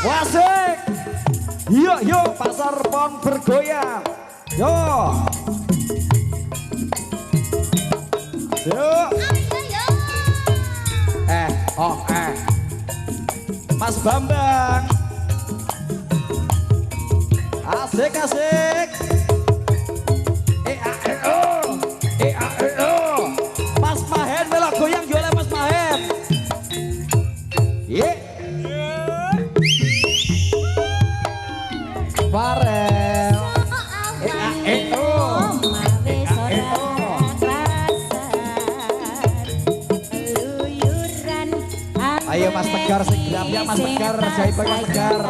Wasik. Yuk yuk pasar pon bergoyang. Yo. Yuk. Eh, oh eh. Mas Bambang. Asik asik. E A E O. E A E O. Mas Mahen melok goyang yo oleh Mas Mahen. Ye. Farel. E A E O. E A E O. Ayo Mas Tegar sing ya Mas Tegar, jaipong Mas Tegar.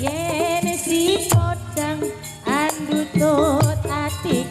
Yen si podang andutut ati.